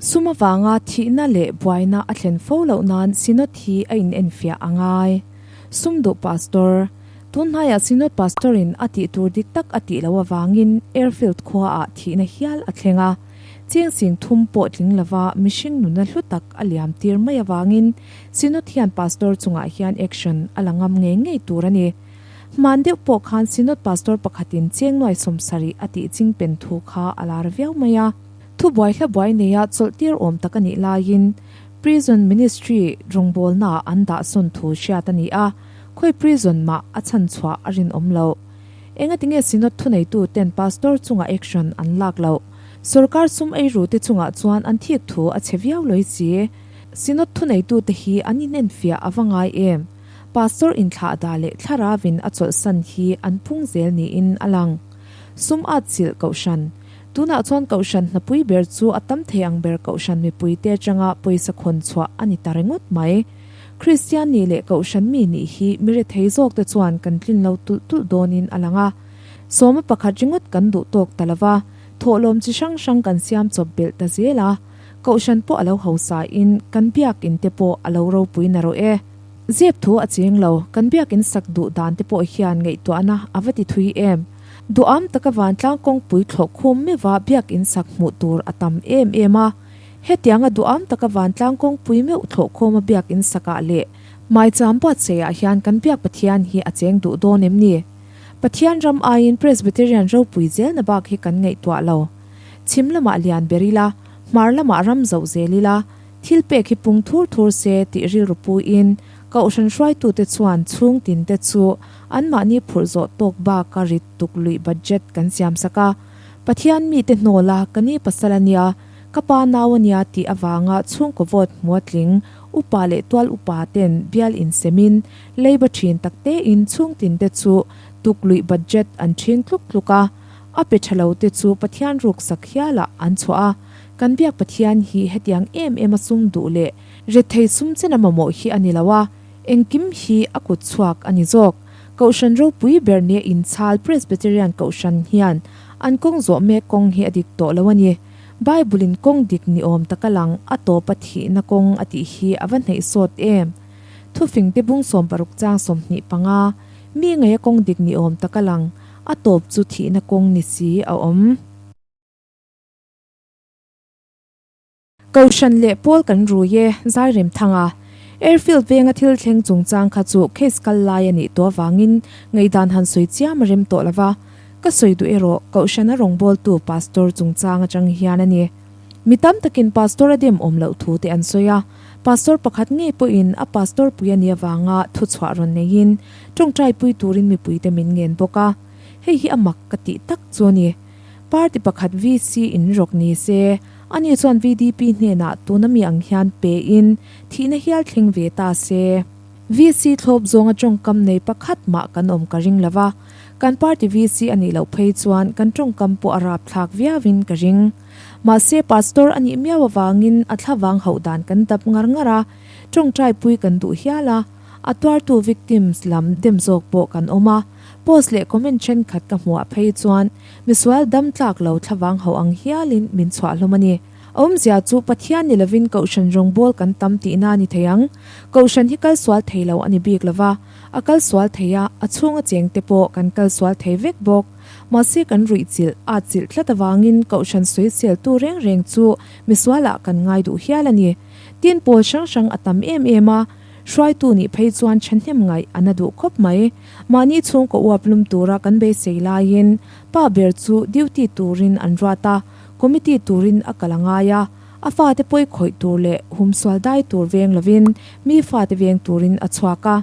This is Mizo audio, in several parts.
Sum avanga thihna leh buaina a thlen fo loh nan Synod hi a inenfiah a ngai. Sum duh Pastor. Tun hnaiah Synod Pastor-in a tih tur dik tak a tih loh avangin Airfield khuaah thihna hial a thleng a. Cheng sing thum pawh tling lova mihring nuna hlu tak a liam tir mai avangin Synod hian Pastor chungah hian action a la ngam ngei ngei tur a ni. Hman deuh pawh khan Synod Pastor pakhatin cheng nuai 70 a tih ching pen thu kha a lar viau mai a. Thubuai hlabuai neia chawlh tir awm tak a nih laiin Prison Ministry rawngbawlnaah an dah sawn thu hriat a ni a, khawi prison mah a chhan chhuah a rinawm loh. Engatinge Synod thuneitu ten Pastor chungah action an lak loh? Sorkar sum eiru te chungah chuan an thik thu a chhe viau lawih si. Synod thuneitu te hi an inenfiah a va ngai em? Pastor inthlah dah leh thlaravin a chawlhsan hi an pung zel niin a lang. Sum at chilh kohhran. Tunah chuan kohhran hnapui ber chu a tam thei ang ber kohhran mipuite atanga pawisa khawn chhuah a ni ta ringawt mai. Kristian nih leh kohhran mi nih hi mi rethei zawkte chuan kan tlin lo tulh tulh dawnin a lang a. Sawma pakhat ringawt kan duh tawk ta lo va, thawhlawm chi hrang hrang kan siam chawp belh ta zel a. Kohhran pawh a lo hausain kan biakin te pawh a lo ropui na rawh e. Zep thu a cheng lo, kan biakin sak duh dan te pawh hian ngaihtuahna a va ti thui em. Duham taka vantlang kawngpui thlawh khum meuha biakin sak hmuh tur a tam em em a. Hetianga duham taka vantlang kawngpui meuh thlawh khawma biakin sakah leh maicham buatsaihah hian kan biak Pathian hi a cheng duh dawn em ni? Pathian ram aiin Presbyterian ropui zelna bak hi kan ngaihtuah lo. Chhim lamah lian ber ila, hmar lamah ram zoh zel ila, Thil pek hi pung thur thur se tih rilru puiin Kohhran hruaitute chuan chhung tinte chu anmahni phurh zawh tawk baka rit tuk luih budget kan siam sak a. Pathian mite hnawla ka ni pasal a nia, ka pa nau a nia tih avanga chhungkaw vote hmua tling upa leh tual upa ten bial insemin leiba thin taktein chhung tinte chu tuk luih budget an ṭhing tluk tluk a. A pe ṭha lote chu Pathian ruksak hialah an chhuah a. Kan biak Pathian hi hetiang em em a sum duh leh rethei sum chen a mamawh hi a ni lo a, engkim hi a kut chhuak a ni zawk. Kohhran ropui ber nia inchhal Presbyterian Kohhran hian an kawng zawh mek kawng hi a dik tawh lo a ni. Bible-in kawng dik ni awm taka lang a tawpa thihna kawng a tih hi a va hneih sawt em? Thufingte bung 60 chang 25, Mi ngaia kawng dik ni awm taka lang a tawp chu thihna kawng ni si a awm. Kohhran leh pawl kan rui e, Zairem Thanga. Airfield venga thil thleng chungchang kha chu case kal lai a nih tawh avangin ngaihdan han sawi chiam a rem tawh lo va. Ka sawi duh erawh Kohhrana rawngbawltu Pastor chungchang atang hian a ni. Mi tam takin Pastor a dem awm loh thu te an sawi a, Pastor pakhat ngei pawhin a Pastor pui a nih avanga thuchhuah rawn neiin tawngtaipui turin mipuite min ngen bawk a. Hei hi a mak ka tih tak chu a ni. Party pakhat VC in rawk ni se, ani chuan VDP hnenah tuna mi ang hian pe in thihna hial thleng ve ta se. VC thlawp zawnga tawngkam nei pakhat mah kan awm ka ring lo va, kan party VC a nih loh phei chuan kan tawngkam pawh a rapthlak viauin ka ring. Mahse pastor a nih miau avangin a thlavang hauh dan kan dap ngar ngar a, tawngtai pui kan duh hial a, a tuartu victims lam dem zawk pawh kan awm a. Post leh comment thenkhat ka hmuah phei chuan misual dam tlak lo thlavang ho ang hialin min chhuah hlawm a ni. A awmzia chu Pathian ni lovin Kohhran rawngbâwl kan tam tihna a ni thei ang. Kohhran hi kal sual thei lo a ni bik lova, a kal sual thei a, a chhunga chengte pawh kan kal sual thei vek bawk. Mahse kan ruih chilh, at chilh tlat avangin Kohhran sawiseltu reng reng chu misualah kan ngai duh hial a ni. Tin, pawl hrang hrang a tam em em a. Hruaitu nih phei chuan thahnem ngaih a na duh khawp mai. Mahni chhungkaw uap lum tura kan beisei laiin pa ber chu duty turin an ruat a, committee turin a kal a ngai a. A fate pawi khawih tur leh humsual dai tur veng lovin mi fate veng turin a chhuak a.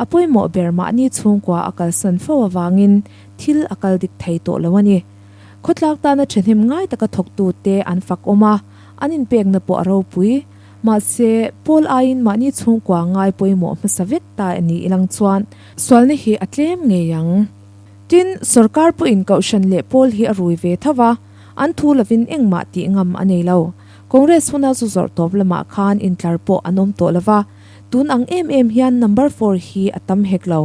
A pawimawh ber mahni chhungkua a kalsan fo avangin thil a kal dik thei tawh lo a ni. Khawtlak tana thahnem ngai taka thawktute an fakawm a, an inpekna pawh a ropui. Mahse, Paul aiin mahni chhungkua ngai pawimawh hmasa vek ta a ni ilang chuan sualna hi a tlem ngei ang. Tin, sorkar pawhin kohhran leh Paul hi a rui ve tho va, an thu lovin engmah tih ngam a nei lo. Congress huna zu zawrh tawp lamah khan intlar pawh an awm tawh lo va, tun ang em em hian number four hi a tam hek lo.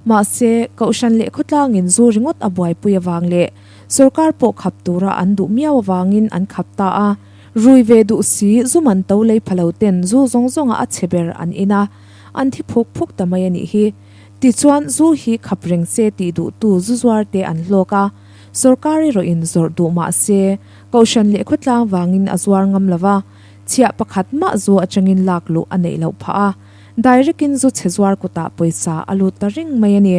Mahse, kohhran leh khawtlangin zu ringawt a buaipui avang leh sorkar pawh khap tura an duh miau avangin an khap ta a. Rui ve duh si, zu man to lei pha lo ten zu zawng zawnga a chhe ber an in a, an thi phuk phuk ta mai a nih hi. Tichuan, zu hi khap reng se tih duhtu zu zuar te an hlawk a, sorkar erawh in zawrh duh mah se, kohhran leh khawtlang vangin a zuar ngam lo va, chhiah pakhat mah zu atangin lak luh a neih loh phah a, direct in zu chhe zuar kutah pawisa a lut ta reng mai a ni.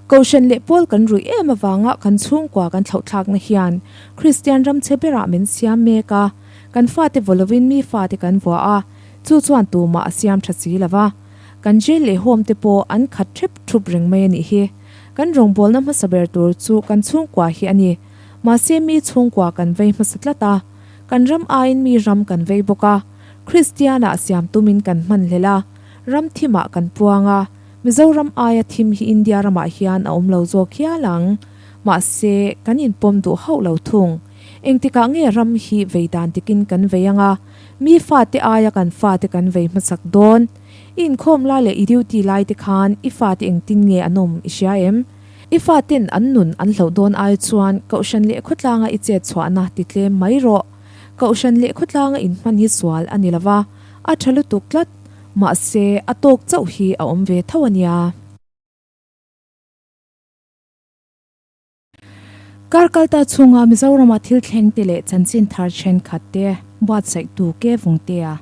Kohhran leh pawl kan ruih em avanga kan chhungkua kan thlauhthlakna hian Kristian ram chhe berah min siam mek a, kan fate vaw lovin mi fate kan vuah a, chu chuan tumah a siam tha si lo va. Kan jail leh home te pawh an khat thep thup reng mai a nih hi. Kan rawngbawlna hmasa ber tur chu kan chhungkua hi a ni. Mahse mi chhungkua kan vei hmasa tlat a, kan ram aiin mi ram kan vei bawk a, Kristianah siam tumin kan hmanhlel a, ram thimah kan puang a, Mizoram aia thim hi India ramah hian a awm lo zawk hial ang. Mahse, kan inpawm duh hauh lo thung. Engtikah nge ram hi vei dan dikin kan vei ang a, mi fate aia kan fate kan vei hmasak dawn? I inkhawm lai leh i duty lai te khan i fate engtin nge an awm i hria em? I faten an nun an hloh dawn ai chuan Kohhran leh khawtlanga i chet chhuahna ti tlem mai rawh. Kohhran leh khawtlanga inhman hi sual a ni lova, a tha lutuk tlat. Mahse, a tawk chauh hi a awm ve tho a nia. Kar kalta chhunga Mizorama thil thleng te leh chanchin thar thenkhat te buatsaihtu Ke Vungtea.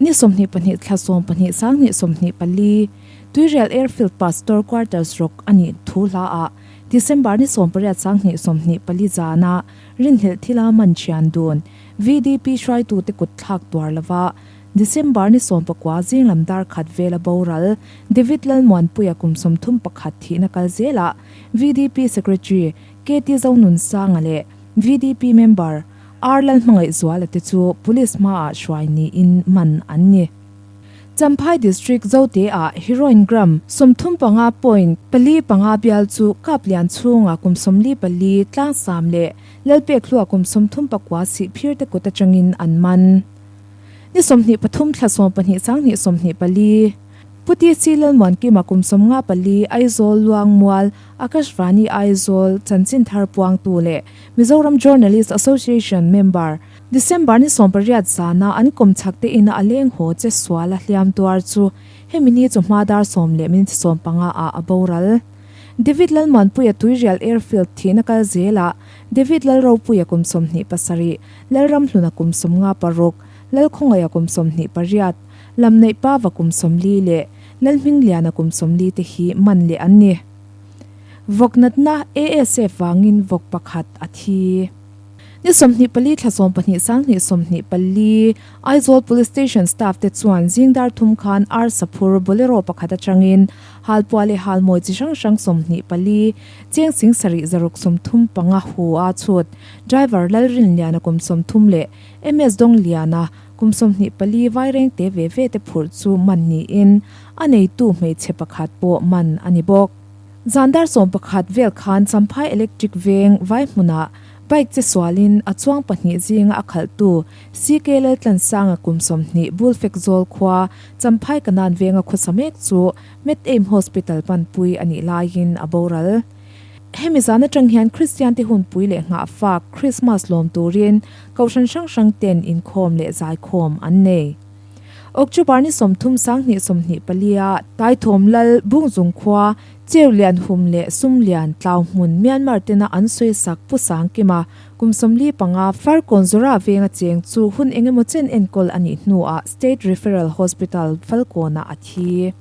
Ni 22 thla 12 sanghnih 24, Tuirial Airfield Pastor Quarters rawk a nih thu hla ah December ni 18 sanghnih 24 zana rinhlelh thila man thian dun VDP hruaitute kut thlak tuar lova December ni 19 zinglam dar khat vela boral David Lalmuanpuia kum 31 thihna kal zelah VDP Secretary KT Zonunsanga leh VDP member R Lalhmangaihzuala te chu Police hmaah hruai niin man an ni. Champhai District Zote-ah Heroin gram 35 point pali panga bial chu Kaplian chhunga kum 44 Tlangsam leh Lalpekhlua kum 39 Sihphir te kut atangin an man. Ni 23 thla 12 sanghnih 24, Pu TC Lalmuankima kum 54 Aizawl Luangmual, Akashvani Aizawl chanchin thar puangtu leh Mizoram Journalist Association member, December ni 18 zana an kawmchhak te ina a leng haw che sual a hliam tuar chu hemi ni chu hma dar sawm leh minute 15 ah a boral. David Lalmuanpuia Tuirial Airfield thihna kal zelah David Lalropuia kum 27, Lalramhluna kum 56, Lalkhawngaia kum 28, Lamneih Pava kum 40 leh Lalhmingliana kum 40 te hi man leh an ni. Vawk natna ASF vangin vawk pakhat a thi. Ni 24 thla 12 sanghnih 24, Aizawl Police Station staff te chuan zing dar thum khan arsa phur Bolero pakhat atangin halpuah leh halmawi chi hrang hrang 24, cheng sing sarih zaruk 35 hu a chhut. Driver Lalrinliana kum 30 leh MS Dongliana kum 24 vaireng te ve ve te phurh chu man niin a neitu hmeichhe pakhat pawh man a ni bawk. Zan dar 11 vel khan Champhai Electric veng vai hmunah bike che sualin a chuang pahnih zinga a khalhtu CK Laltlansanga kum 20 Bulfek Zawl khua Champhai Kanan venga khawsa mek chu Med-Aim Hospital panpui a nih laiin a boral. Hemi zan atang hian Kristian te hunpui leh nghahfak Krismas lawm turin Kohhran hrang hrang ten inkhawm leh zaikhawm an nei. October ni 30 sanghnih 24 a Taithawm Lal Bungzung khua Cheu Lian Hum leh Sum Lian Tlau hmun Myanmar tena an sawisak Pu Sangkima kum 45 Farkawn Zora venga cheng chu hun engemaw chen enkawl a nih hnuah State Referral Hospital Falkawnah a thi.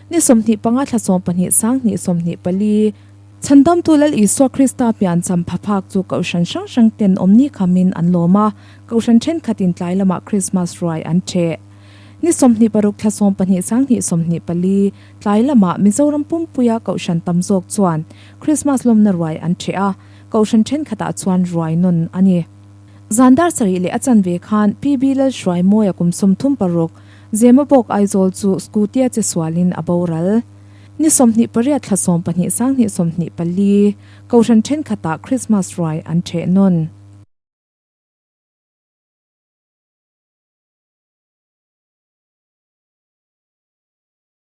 Ni 25 thla 12 sanghnih 24, Chhandamtu Lal Isua Krista pian cham pha phak chu Kohhran hrang hrang ten awmni khamin an lawm a, Kohhran thenkhatin tlai lamah Krismas ruai an ṭheh. Ni 26 thla 12 sanghnih 24, tlai lamah Mizoram pumpuia Kohhran tam zawk chuan Krismas lawmna ruai an ṭheh a, Kohhran thenkhatah chuan ruai nawn a ni. Zan dar sarih leh a chanve khan PB Lalhruaimawia kum 36, Zemabawk Aizawl chu scooty-a che sualin a boral. Ni 28 thla 12 sanghnih 24, Kohhran thenkhatah Krismas ruai an ṭheh nawn.